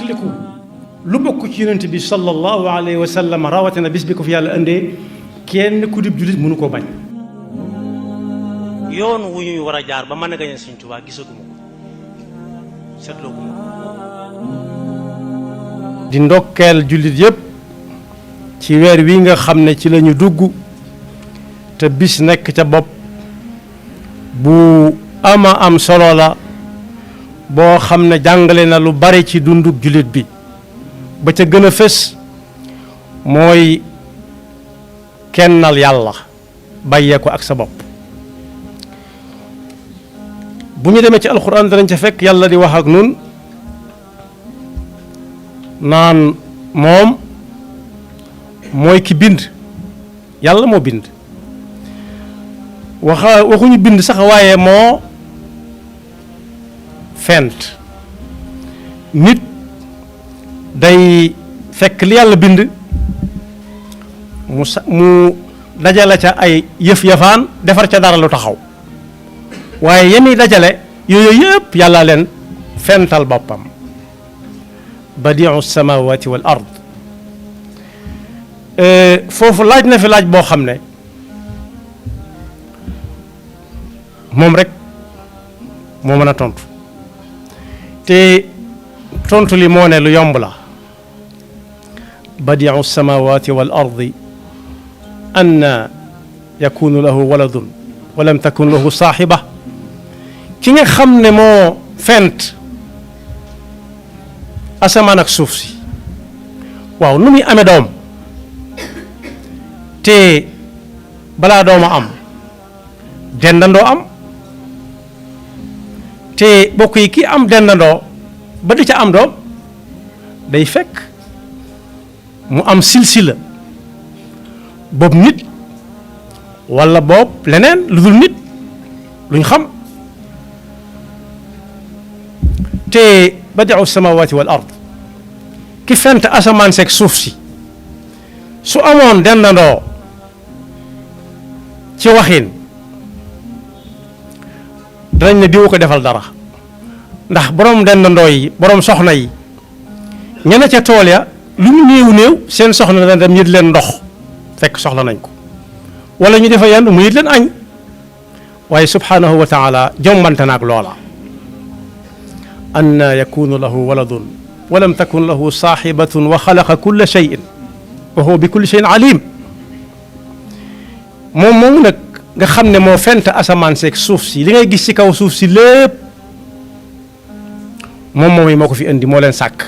fàttaliku lu bokk ci yonent bi sallallahu alayhi wa sallam rawatina bis bi ko fi yàlla indee kenn ku dib jullit mënu koo bañ. yoon wu ñuy war a jaar ba mën a gañe Sëñ Tuubaa gisaguma ko seetlooguma ko. di ndokkeel jullit yépp ci weer wi nga xam ne ci lañu dugg te bis nekk ca bopp bu ama am solo la boo xam ne jàngale na lu bari ci dundug jullit bi ba ca gën a fës mooy kennal yàlla bàyyee ko ak sa bopp. bu ñu demee ci alxuraan danañ ca fekk yàlla di wax ak nun naan moom mooy ki bind yàlla moo bind waxuñu bind sax waaye moo fent nit day fekk li yàlla bind mu dajale ca ay yëf-yëfaan defar ca dara lu taxaw waaye yemi dajale yooyu yëpp yàlla leen fental boppam badiu samawati wal ard foofu laaj na fi laaj boo xam ne moom rek moo mën a tontu te tontu li moo ne lu yomb la badiu samawati wal ardi anna yakunu lahu waladun wa lam takun lahu saaxiba ki nga xam ne moo fent asamaan ak suuf si waaw nu muy amee doom te balaa dooma am dendandoo am te bokk yi ki am dendandoo ba di ca am doom day fekk mu am silsila boobu nit walla boobu leneen lu dul nit luñ xam te badiu samawati wal ard ki fent asamaan seeg suuf si su amoon dendandoo ci waxin danañ ne diwu ko defal dara ndax borom dendandoo yi borom soxna yi ñene ca tool ya lu ñu néew néew seen soxna dana dem yët leen ndox fekk soxla nañ ko wala ñu defa yenn mu yët leen añ waaye subhanahu wa taala jombante naag loola anna yakunu lahu waladun wa lam takun lahu saaxibatun wa xalaqa kulla cheyin wa huwa bi kulli cheyin alim moom moomu nag nga xam ne moo fent asamaan seeg suuf si li ngay gis ci kaw suuf si lépp moom moomu moo ko fi indi moo leen sàkk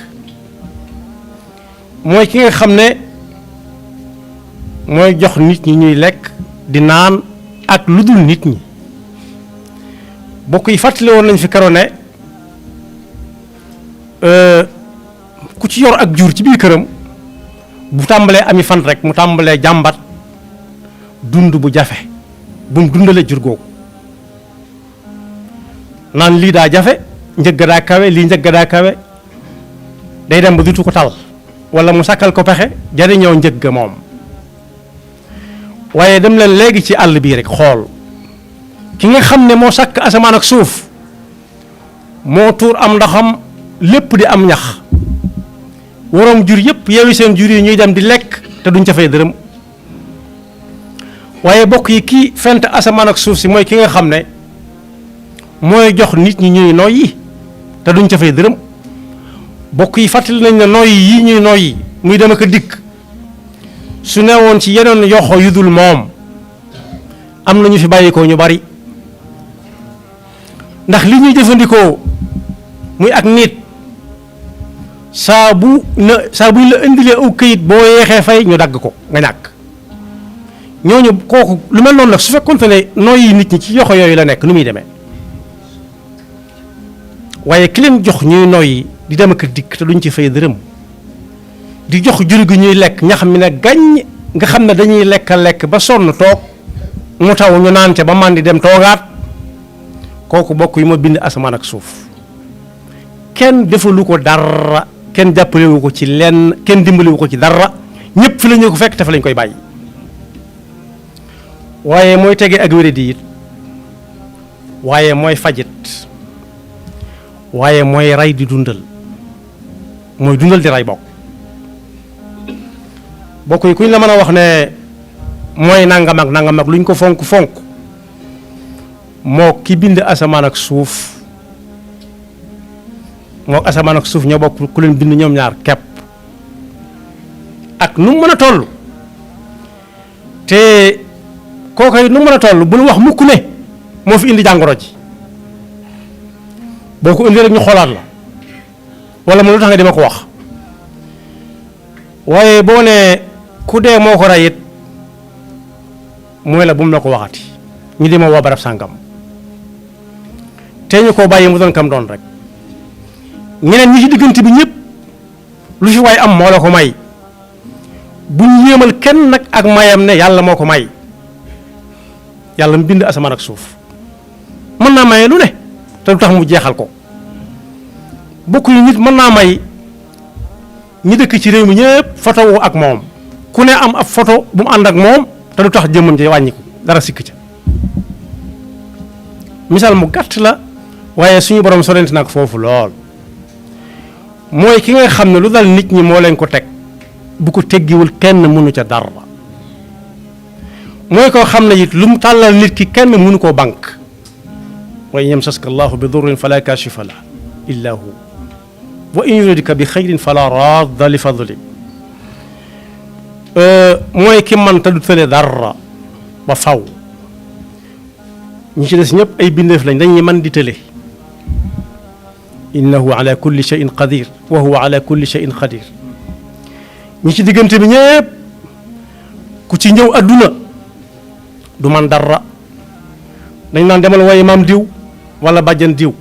mooy ki nga xam ne mooy jox nit ñi ñuy lekk di naan ak lu dul nit ñi bokk yi fàttali woon nañ fi karo ne ku ci yor ak jur ci biir këram bu tàmbalee ami fan rek mu tàmbalee jàmbat dund bu jafe bu mu dundalee jur googu naan lii daa jafe njëgg daa kawe lii njëgg daa kawe day dem ba dutu ko tal wala mu sàkkal ko pexe jariñoo njëgg moom waaye dem leen léegi ci àll bii rek xool ki nga xam ne moo sàkk asamaan ak suuf moo tuur am ndoxam lépp di am ñax waroom jur yëpp yeewi seen jur yi ñuy dem di lekk te duñ ca fay dërëm waaye bokk yi kii fent asamaan ak suuf si mooy ki nga xam ne mooy jox nit ñi ñuy noyyi te duñ ca fay dërëm bokk yi fàttali nañ ne noyyi yi ñuy noyyi muy dem ak a dikk su newoon ci yeneen yoxo yu dul moom am na ñu fi bàyyikoo ñu bari ndax li ñuy jëfandikoo muy ak nit saa buñ la indilee aw këyit boo yeexee fay ñu dagg ko nga ñàkk ñooñu kooku lu mel noonu nag su fekkoonte ne nooyi nit ñi ci yoxo yooyu la nekk nu muy demee waaye ki leen jox ñuy nooyi di dem ak dikk te duñ ci fay dërëm di jox jur gi ñuy lekk ñax mi ne gàññ nga xam ne dañuy lekk ba sonn toog mu taw ñu naan ca ba man di dem toogaat kooku bokk yi ma bind asamaan ak suuf kenn defalu ko dara kenn jàppalewu ko ci lenn kenn dimbalewu ko ci dara ñëpp fi la ñu ko fekk te fa lañ koy bàyyi waaye mooy tege ak wéradi it waaye mooy fajit waaye mooy rey di dundal mooy dundal di rey bokk yi kuñ la mën a wax ne mooy nangam ak luñ ko fonk moo ki bind asamaan ak suuf moo asamaan ak suuf ñoo bokk ku leen bind ñoom ñaar kepp ak nu mu mën a toll te kooku it nu mu mën a toll bul wax mukk ne moo fi indi jàngoro ji boo ko indi rek ñu xoolaat la wala mu lu tax nga dima ko wax waaye boo ne ku dee moo ko rey it mooy la bu mu la ko waxati ñu di ma woo barab sàngam te ñu koo bàyyi mu doon kam doon rek ñeneen ñi ci diggante bi ñëpp lu fi waay am moo la ko may buñ yéemal kenn nag ak mayam ne yàlla moo ko may yàlla mu bind asamaan ak suuf mën naa maye lu ne te du tax mu jeexal ko bokk yi nit mën naa may ñi dëkk ci réew mi ñëpp photo wu ak moom ku ne am ab photo bu mu ànd ak moom te du tax jëmmam ji wàññiku dara sikk ca misaal mu gàtt la waaye suñu borom sorenti nag foofu lool mooy ki nga xam ne lu dal nit ñi moo leen ko teg bu ko teggiwul kenn mënu ca dara mooy koo xam ne it lu mu tàllal nit ki kenn mënu koo bank wa in yamsaska allahu bi durrin fala kashifa la illa hu wa in yuridka bi xayrin fala radda li fadli mooy ki man te du tële dara ba faw ñi ci des ñëpp ay bindeef lañ dañuy man di tële innahu ala kulli shay'in qadir wa huwa ala kulli shay'in qadir ñi ci diggante bi ñëpp ku ci ñëw adduna du man dara dañ naan demal waaye maam diw wala bàjjan diw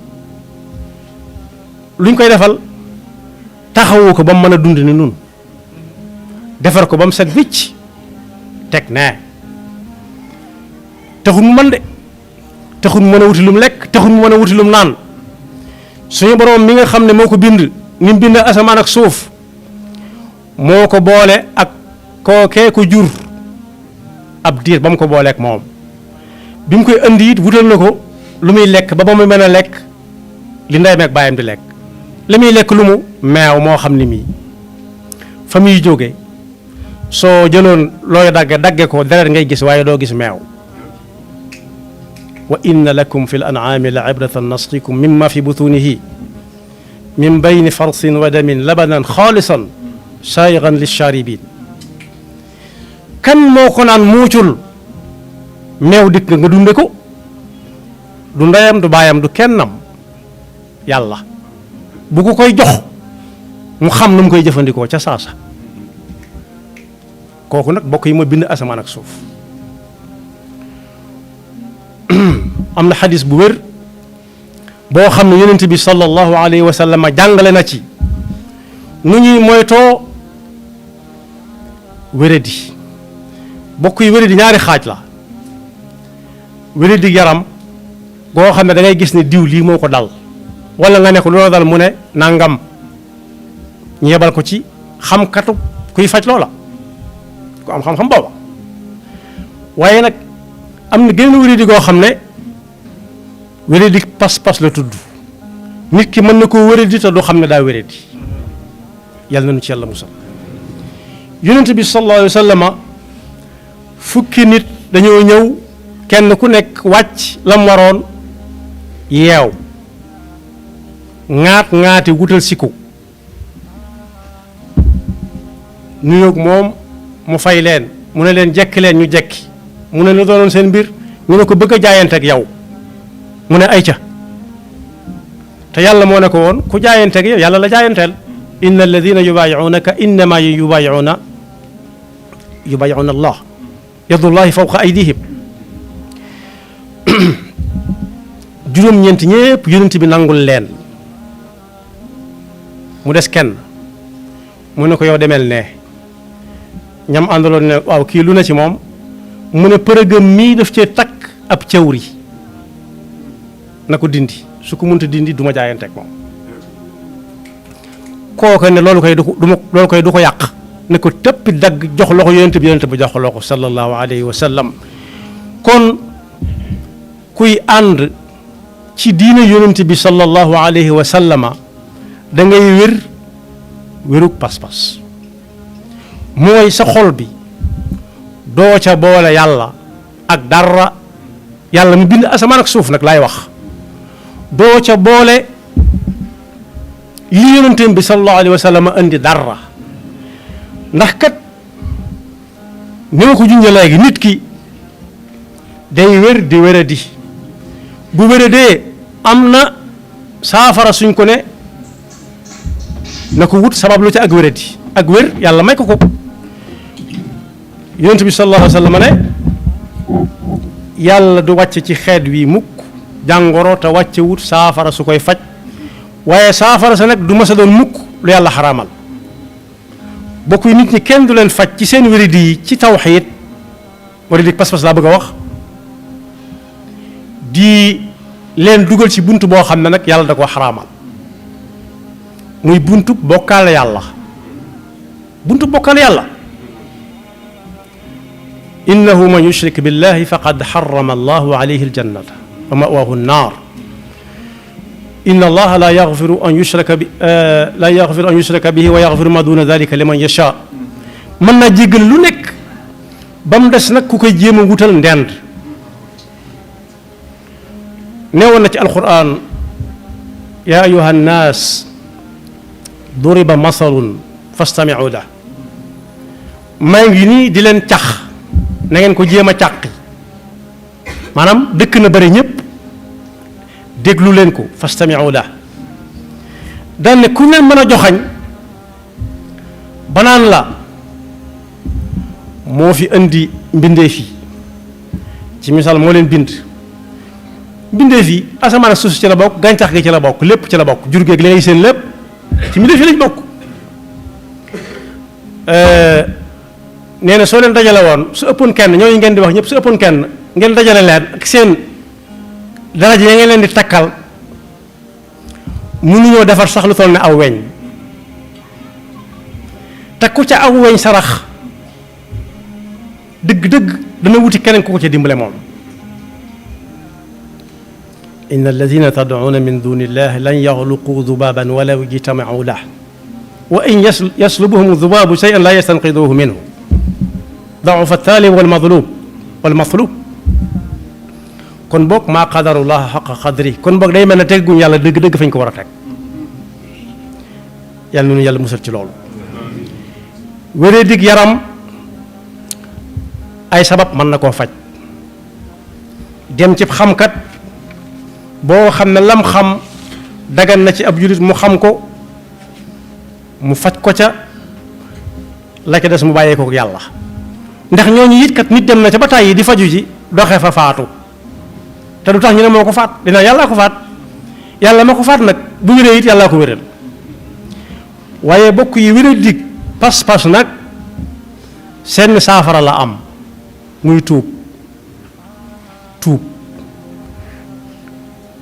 luñ koy defal taxawu ko ba mu mën a dund ni nun defar ko ba mu set wicc teg nee taxul mu mën de taxul mu mën a wuti lum lekk taxul mu mën a wuti lum naan suñu boroom mi nga xam ne moo ko bind ni mu bind asamaan ak suuf moo ko boole ak kookee ko jur ab diir ba mu ko booleek moom bi mu koy andi it wutal na ko lu muy lekk ba muy mën a lekk li ndey meeg bàyyam di lekk li muy lekk lu mu meew moo xam ni mii fa muy jóge soo jëloon looy dagge ko deret ngay gis waaye doo gis meew wa inna lakum fi l an'aami la ibratan nasqikum mimma fi butunihi min bayni farsin wa damin labanan xaalisan saayigan lishaaribin kan moo ko naan muucul meew dikk nga dunde ko du ndeyam du baayam du kennam yàlla bu ko koy jox mu xam nu mu koy jëfandikoo ca saasa kooku nag bokk yi ma bind asamaan ak suuf am na xadis bu wér boo xam ne yonent bi sallallahu alayhi wa sallam jàngale na ci nu ñuy moytoo wéradi bokk yi wéradi ñaari xaaj la wéradi yaram goo xam ne da ngay gis ne diw lii moo ko dal wala nga ne ko loola dal mu ne nangam ñu yebal ko ci xamkatu kuy faj loola ku am xam-xam booba waaye nag am na geneen wéradi goo xam ne wéradi pas-pas la tudd nit ki mën na koo wéradi te du xam ne daa wéradi yàlla nañu ci yàlla musal yonent bi sallallahu alayhi wa sallam fukki nit dañoo ñëw kenn ku nekk wàcc lam waroon yeew ŋaati wutal siku nuyoog moom mu fay leen mu ne leen jekki leen ñu jekki mu ne lu doonoon seen mbir ñu ne ko bëgg a jaayante ak yow mu ne ayca te yàlla moo ne ko woon ku jaayante ak yow yàlla la jaayanteel inna alladina yubaayi'unaka innama yubaayi'una allah yadullahi fawqa aydihim juróom-ñeent ñépp yonent bi nangul leen mu des kenn mu ne ko yow demel ne ñam àndaloon ne waaw kii lu ne ci moom mu ne përëgëm mii daf cee takk ab cawri na ko dindi su ko mënta dindi du ma jaayanteeg moom kooka ne loolu koy du ko yàq ne ko tëppi dagg jox loxo yonent bi jox loxo sallallahu alayhi wa sallam kon kuy ànd ci diine yonent bi sallallahu alayhi wa sallama da ngay wér wérug pas-pas mooy sa xol bi doo ca boole yàlla ak dara yàlla mu bind asamaan ak suuf nag laay wax doo ca boole li yonenteem bi sallallahu alayhi wa sallam indi dara ndax kat ni ma ko junjee léegi nit ki day wér di wéradi bu wéradee am na saafara suñ ko ne na ko wut sabab lu ci ak wéradi ak wér yàlla may ko ko yonent bi sallallahu alayhi wa sallam ne yàlla du wàcce ci xeet wi mukk jàngoro te wàcce wut saafara su koy faj waaye saafara sa nag du mës a doon mukk lu yàlla xaraamal bokk yi nit ñi kenn du leen faj ci seen wéradi yi ci tawxiid wéradi pas-pas laa bëgg a wax di leen dugal ci bunt boo xam ne nag yàlla da ko xaraamal muy buntu bokkaale yàlla buntu bokkaale yàlla innahu man yushrik billahi faqad harrama allahu alayhi aljannata wa ma'wahu an-nar inna allaha la yaghfiru an yushraka bihi wa yaghfiru ma duna dhalika liman yasha mën naa jéggal lu nekk ba mu des nag ku koy jéem a wutal ndend neewoon na ci alquran ya ayuha nnaas duriba masalun fastami'u la maa ngi nii di leen cax na ngeen ko jéem a càqi maanaam dëkk na bari ñëpp déglu leen ko fastami'u la daan ne ku leen mën a joxañ banaan la moo fi indi mbindeef yi ci misaal moo leen bind mbindeef yi asamaan ak suuf ci la bokk gàncax gi ci la bokk lépp ci la bokk jur geeg léegi seen lépp ci mbindeef yi lañ bokk nee na soo leen dajale woon su ëppoon kenn ñooñu ngeen di wax ñëpp su ëppoon kenn ngeen dajale leen ak seen daraja ya ngeen leen di takkal mënuñoo defar sax lu toll ne aw weñ te ku ca aw weñ sarax dëgg-dëgg dana wuti keneen ku ko ca dimbale moom inna alladina tad'una min duni illahi lan yaxluqu dubaban walaw ijtama'u lah wa in yaslubuhum dubabu shay'an la yastanqiduhu minhu da'ufa at-talib wal matlub kon boog maa qadarullah xaqa qadri kon boog day mel ne tegguñ yàlla dëgg-dëgg fañ ko war a teg yàlla noonu yàlla musal ci loolu wéree dig yaram ay sabab mën na koo faj dem ci xamkat boo xam ne lam xam dagan na ci ab jullit mu xam ko mu faj ko ca la ca des mu bàyyee ko yàlla ndax ñooñu it kat nit dem na ca ba tàyyi di faju ji doxe fa faatu te du tax ñu ne moo ko faat dina yàllaa ko faat yàlla ma ko faat nag bu wéree it yàllaa ko wéral waaye bokk yi wéree dig pas-pas nag seen saafara la am muy tuub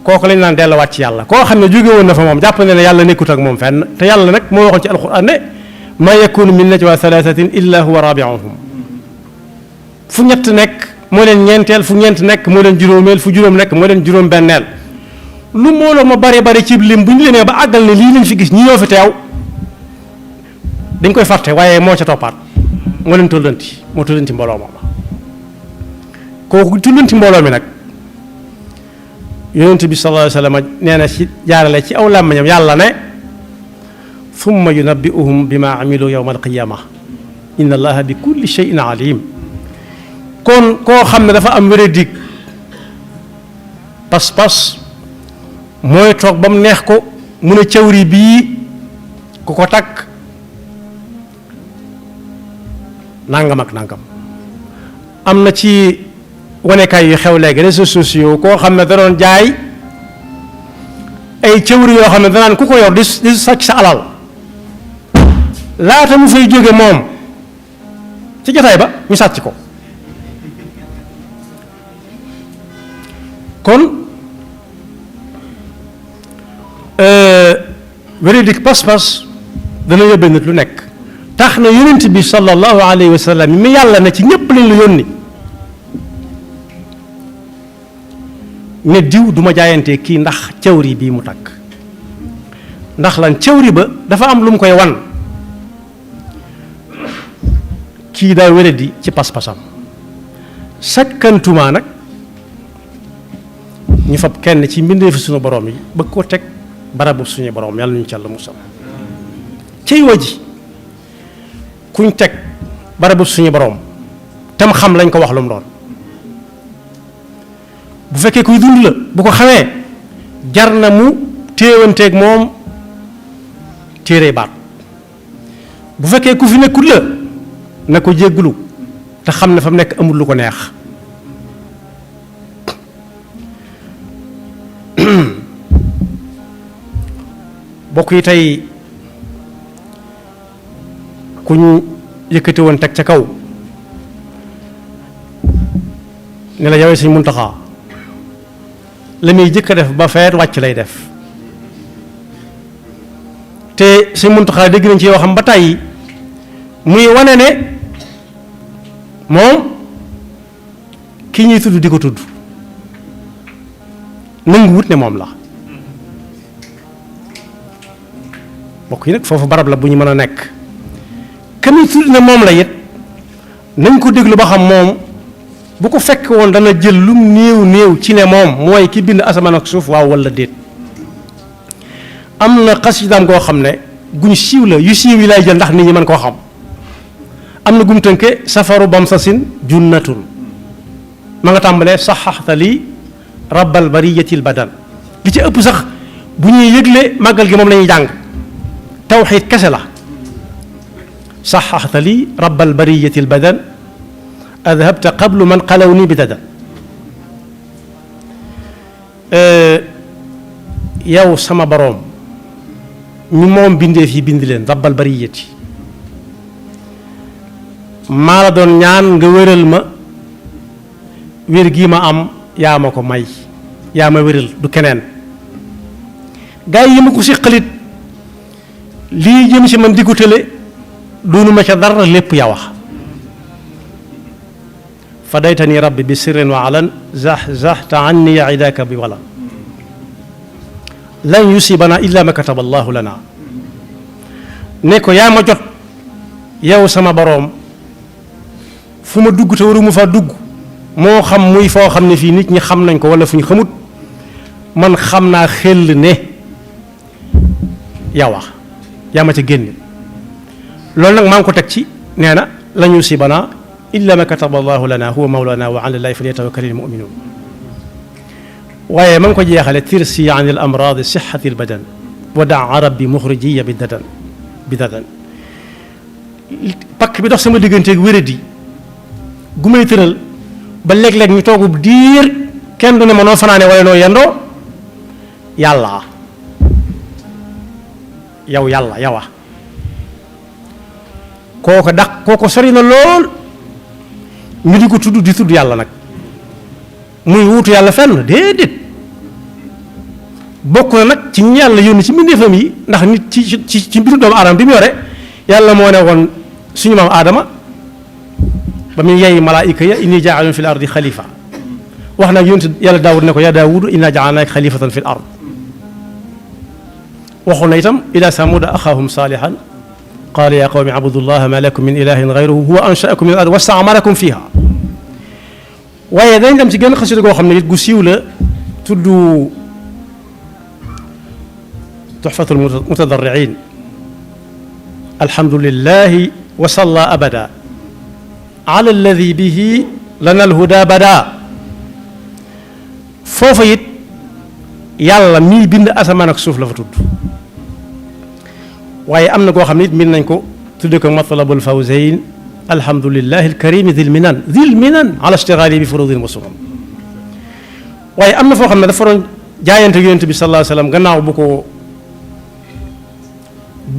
kooku lañ naan delluwaat ci yàlla koo xam ne jóge woon na fa moom jàpp ne yàlla nekkut ak moom fenn te yàlla nag moo waxoon ci alquran ne maa yakunu min najwa thalathatin illa huwa rabi'uhum fu ñett nekk moo leen ñeenteel fu ñeent nekk moo leen juróomeel fu juróom nekk moo leen juróom benneel lu mbooloo ma bare ci lim bu ñu lemee ba àggal ne lii lañ fi gis ñi ñoo fi teew dañ koy fàtte waaye moo ca toppaat moo leen tollanti mbooloo moom kooku tullanti mbooloo mi nag yonent bi sallallahu alayhi wa sallam nee na ci jaarale ci aw làmmiñam yàlla ne thumma yunabbi'uhum bima amilu yawma alqiyama inna allaha bi kulli shay'in alim kon koo xam ne dafa am wéradig pas-pas mooy toog ba mu neex ko mu ne cawri bii ku ko takk nangam ak nangam am na ci wanekaay yu xew léegi réseaux sociaux koo xam ne da doon jaay ay cawri yoo xam ne danaan ku ko yor di sàcc sa alal laata mu fay jóge moom ci jotaay ba ñu sàcc ko kon wéridik pas-pas dana yóbbee nit lu nekk tax na yonent bi sallallahu alayhi wa sallam mi yàlla na ci ñépp lañ la yónni ne diw du ma jaayantee kii ndax cawri bii mu takk ndax lan cawri ba dafa am lu mu koy wan kii daa wéradi ci pas-pasam sakkantuma nag ñu fab kenn ci mbindeefi suñu borom yi bëgg ko teg barabu suñu borom yàlla ñu ci Yàlla musal cey waji kuñ teg barabu suñu borom tam xam lañ ko wax lu mu doon bu fekkee kuy dund la bu ko xamee jar na mu téewanteeg moom téere baat bu fekkee ku fi nekkul la na ko jégglu te xam ne fa mu nekk amul lu ko neex bokk yi tey ku ñu yëkkati woon teg ca kaw ne la yowee Sëñ Muntaxa la muy jëkk a def ba feet wàcc lay def te Sëñ Muntaxa dégg nañ ci yoo xam ba tàyyi muy wane ne moom ki ñuy tudd di ko tudd nangu wut ne moom la bokk yi nag foofu barab la bu ñu mën a nekk kami tudd ne moom la it nañ ko déglu ba xam moom bu ko fekk woon dana jël lum néew néew ci ne moom mooy ki bind asamaan ak suuf waaw walla déet am na xasidaam goo xam ne guñ siiw la yu siiw yi lay jël ndax nit ñi mën koo xam am na gum tënke safaru bamsasin junnatun ma nga tàmbalee saxaxta li rabbal bariyatil badan li ci ëpp sax bu ñuy yëgle màggal gi moom la ñuy jàng tawxiid kese la saxaxta li rabbal bariyatil badan adhabta qablu man xalaw nii bi dadan yow sama boroom ñu moom bindeef yi bind leen rabbal bariyati maa la doon ñaan nga wéral ma wér gii ma am yaa ma ko may yaa ma wéral du keneen gaa yi ma ko siqalit lii jëm si man di ko tële doonu ma ca dara lépp yaa wax fadaytani rabbi bi sirrin wa alan zaxzaxta anni idaaka bi wala lan yusibana illa ma kataba allahu lana ne ko yaa ma jot yow sama boroom fu ma dugg te waruma faa dugg moo xam muy foo xam ne fii nit ñi xam nañ ko wala fu ñu xamut man xam naa xel ne yow wax yaa ma ca génne loolu nag maa ngi ko teg ci nee na lan yusibana illa ma kataba allahu lana huwa mawlana wa ala llahi falyatawakkalil mu'minun waaye ma ngi ko jeexale tirsi an al amradi sixati al badan wa daa rabbi muxrijiya bi dadan pakk bi dox sama digganteeg wéradi gu may tëral ba léeg-léeg ñu toogub diir kenn du ne ma noo fanaane wala noo yendoo yàlla yow yàlla yowa kooko daq kooko sori na lool ñu di ko tudd di tudd yàlla nag muy wuutu yàlla fenn déedéet bokk na nag ci ñi yàlla yónni ci mbindeefam yi ndax nit ci mbiru doomu aadama bi mu yore yàlla moo ne woon suñu maam aadama ba muy yey malaayika ya inni jaalun fi l ardi xalifa wax nag yonent yàlla daawud ne ko yaa daawudu inna jaalnaaka xalifatan fi l ard waxu na itam ila samuda axaahum saalihan qaala yaa qawmi abudullaha ma lakum min ilahin gayruhu huwa anshaakum min al ard wastaamarakum fiha waaye dañ dem ci genn xasida goo xam ne it gu siiw la tudd tuxfatul mutadarriin alhamdulillahi wa salla abada ala alladi bihi lana alhuda bada foofa it yàlla mii bind asamaan ak suuf la fa tudd waaye am na koo xam ne it min nañ ko tudde ko matlabul fawzayn alhamdulillahi alkarimi dil minan ala ishtigali bi furudin wa sunan waaye am na foo xam ne dafa doon jaayante yonent bi sallallahu alayhi wa sallam gannaaw bu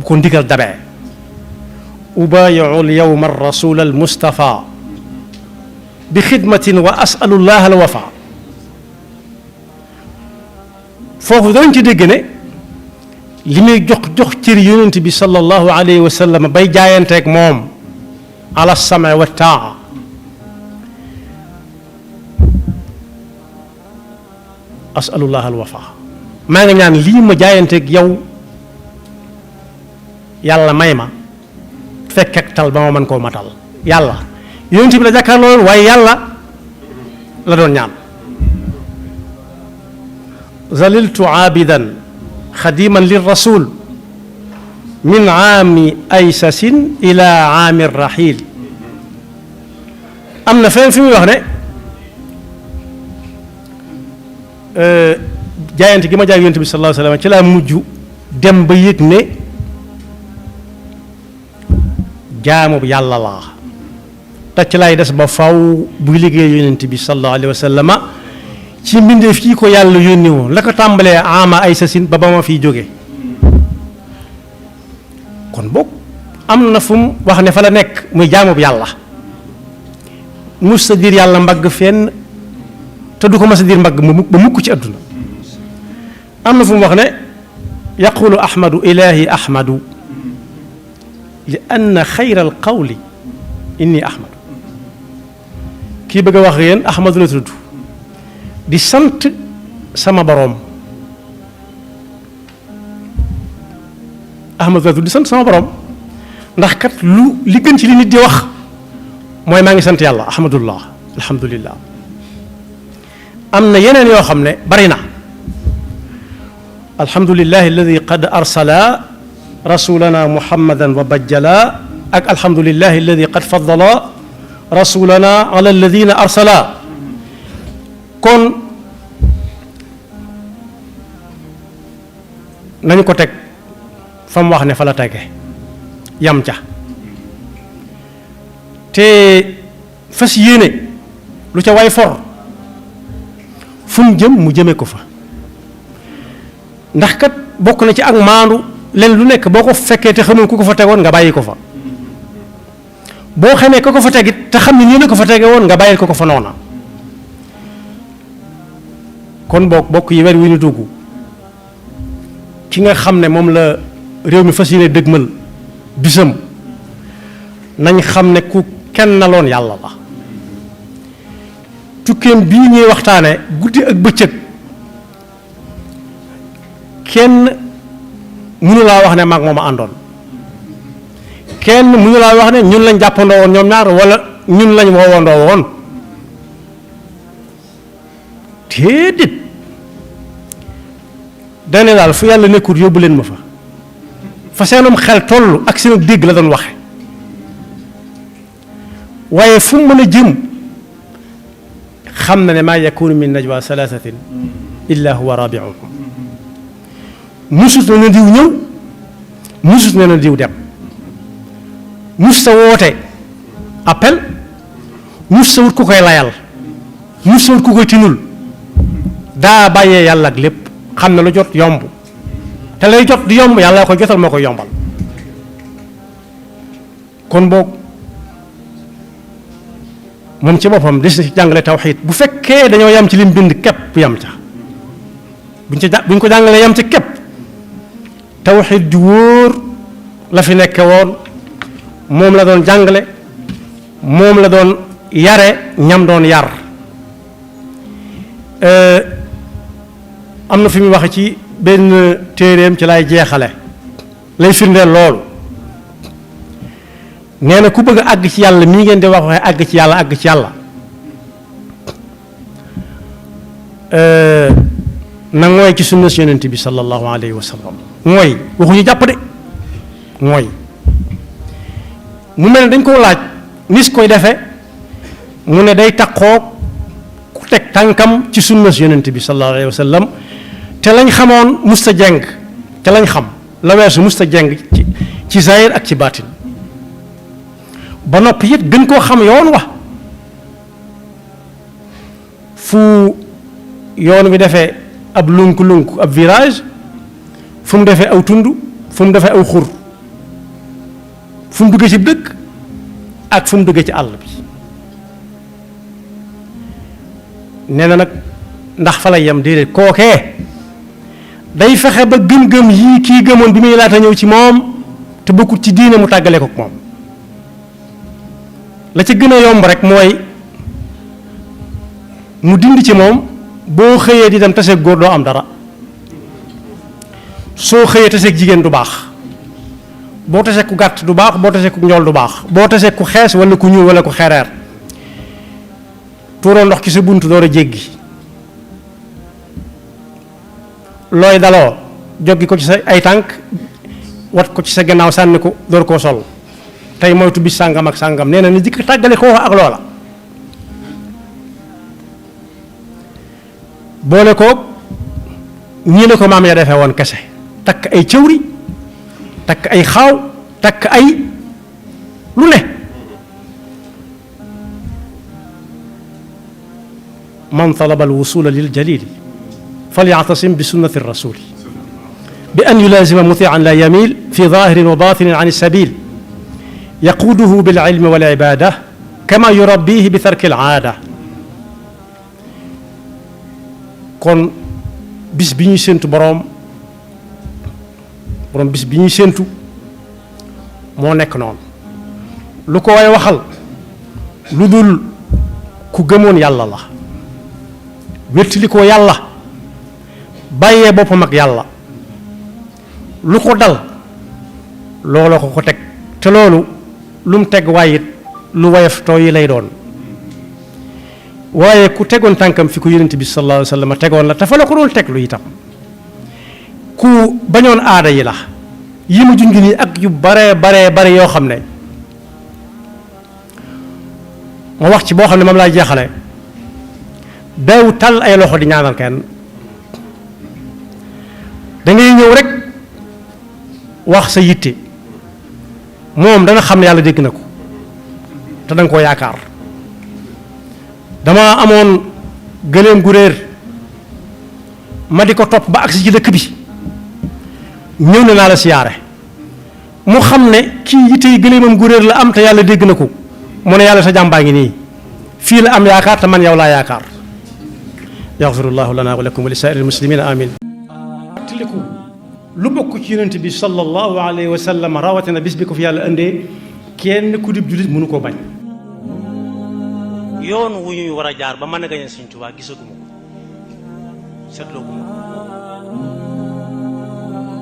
ko ndigal dabee ubayiu lyawma rasul almustafa bi xidmatin wa asalu llah alwafa foofu dañ ci dégg ne li muy jox cër yonent bi sallallahu alayhi wa sallam bay jaayanteeg moom ala sama wa taa asalu llah alwafa maa ngi ñaan lii ma jaayanteeg yow yàlla may ma fekk ak tal ba ma mën koo matal yàlla yonent bi la jàkkaarloo waaye yàlla la doon ñaan zaliltu aabidan xadiman lir rasul min aami aysasin ila aami rahil am na fenn fi muy wax ne jaayante gi ma jaay yonent bi sallallahu alayhi wa sallam ci laa mujj dem ba yëg ne jaamu yàlla laa te ci laay des ba faw buy liggéey yonent bi sallallahu alayhi wa sallam ci mbindeef yi ko yàlla yónni woon la ko tàmbalee ama ay sasin ba ma fiy jóge kon boog am na fu mu wax ne fa la nekk muy jaamu yàlla mus sa diir yàlla mbagg fenn te du ko mas a diir mbagg ba mukk ci àdduna am na fu mu wax ne yaqulu ahmadu ilahi ahmadu li anna xayra al qawli inni ahmadu kii bëgg a wax yéen ahmadu la tudd di sant sama boroom ahmadu la tudd di sant sama boroom ndax kat li gën ci li nit di wax mooy maa ngi sant yàlla ahmadullah alhamdulillah am na yeneen yoo xam ne bari na alhamdulillahi alladi qad arsala rasulana muhammadan wa bajjala ak alhamdulillahi alladi qad faddala rasulana ala alladina arsala kon nañu ko teg fa mu wax ne fa la tege yam ca te fas yéene lu ca way for fu mu jëm mu jëme ko fa ndax kat bokk na ci ak maandu leen lu nekk boo ko fekkee te xamul ku ko fa tegoon nga bàyyi ko fa boo xamee ku ko fa tegit te xam ne nii la ko fa tege woon nga bàyyil ko fa noona kon bokk yi weer wi ñu dugg ki nga xam ne moom la réew mi fas yéene dëgmal bisam nañ xam ne ku kenn naloon yàlla la tukkeem bii ñuy waxtaane guddi ak bëccëg kenn mënu laa wax ne maag moom a àndoon kenn mënu laa wax ne ñun lañ jàppandoo woon ñoom ñaar wala ñun lañ woowandoo woon déedéet dane daal fu yàlla nekkul yóbbu leen ma fa seenum xel toll ak seen dégg la doon waxe waaye fu mu mën a jëm xam na ne maa yakunu min najwa salaasatin illa huwa rabiuhum musut na diw ñëw musut na diw dem mus sa woote appel mus sa wut ku koy layal mus sa wut ku koy tinul daa bàyyee yàlla ak lépp xam ne lu jot yomb te lay jot di yomb yàlla ko jotal moo koy yombal kon boog moom ci boppam des na ci jàngale tawxiid bu fekkee dañoo yam ci lim bind képp yam ca buñ ko jàngalee yam ca képp tawxiid ju wóor la fi nekke woon moom la doon jàngale moom la doon yare ñam doon yar am na fi mu waxe ci benn téeréem ci lay jeexale lay firndeel loolu nee na ku bëgg a àgg ci yàlla mii ngeen di wax waxe àgg ci yàlla na ngooy ci sunna si yonent bi sallallahu alayhi wa sallam mooy waxuñu jàpp de mooy mu mel ne dañ koo laaj nis koy defe mu ne day taqoo ku teg tànkam ci sunna si yonent bi sallallahu alayhi wa sallam te lañ xamoon musta jeng te lañ xam la weesu musta jeng ci zahir ak ci baatin ba noppi it gën koo xam yoon wa fu yoon wi defee ab lunk-lunk ab virage fu mu defee aw tund fu mu defee aw xur fu mu duggee ci dëkk ak fu mu duggee ci àll bi nee na nag ndax fa lay yem déedéet kookee day fexe ba gëm-gëm yii kii gëmoon bi muy laata ñëw ci moom te bokkut ci diine mu tàggale ko moom la ca gën a yomb rek mooy mu dindi ci moom boo xëyee di dem taseeg góor doo am dara soo xëyee taseeg jigéen du baax boo tasee ku gàtt du baax boo tasee ku njool du baax boo tasee ku xees wala ku ñuul wala ku xereer tuuroo ndox ci sa bunt door a jéggi looy daloo joggi ko ci sa ay tànk wat ko ci sa gannaaw sànni ko door koo sol tey moytu bis sàngam ak sàngam nee na ni jikk tàggale koo ak loola boole ko ñii la ko maam ya defee woon kese takk ay cëwri takk ay xaaw takk ay lu ne man talaba alwusula lil jalili falyactasim bi sunnati rasuli bi an yulazima mutian la yamil fi zahirin wa batinin an sabil yaquuduhu bil ilmi wal ibada kama yurabbihi bi tarki al aada kon bis bi ñuy séentu boroom bis bi ñuy séentu moo nekk noonu lu ko way waxal lu dul ku gëmoon yàlla la wéttali ko yàlla bàyyee boppam ak yàlla lu ko dal looloo ko teg te loolu lu mu teg waaye it lu woyof too yi lay doon waaye ku tegoon tànkam fi ko yonent bi sallallahu alayhi wa sallam tegoon la te fa la ko doon teg lu itam ku bañoon aada yi la yi mu junj nii ak yu bare yoo xam ne ma wax ci boo xam ne moom laay jeexale daw tal ay loxo di ñaanal kenn da ngay ñëw rek wax sa yitte moom dana xam ne yàlla dégg na ko te danga koo yaakaar dama amoon gëléem gu réer ma di ko topp ba agsi ci dëkk bi ñëw ne naa la siyaare mu xam ne kii yitte yi gëléemam gu réer la am te yàlla dégg na ko mu ne yàlla sa jàmbaa ngi nii fii la am yaakaar te man yow laa yaakaar yaxfirullahu lana wa lakum wa li saa'iril muslimina amin tiliku lu bokk ci yonent bi sallallahu alayhi wa sallam rawatina bis bi ko fi yàlla indee kenn ku dib jullit mënu koo bañ yoon wu ñuy war a jaar ba mën a gañe Sëñ Tuubaa gisaguma ko seetloo guma ko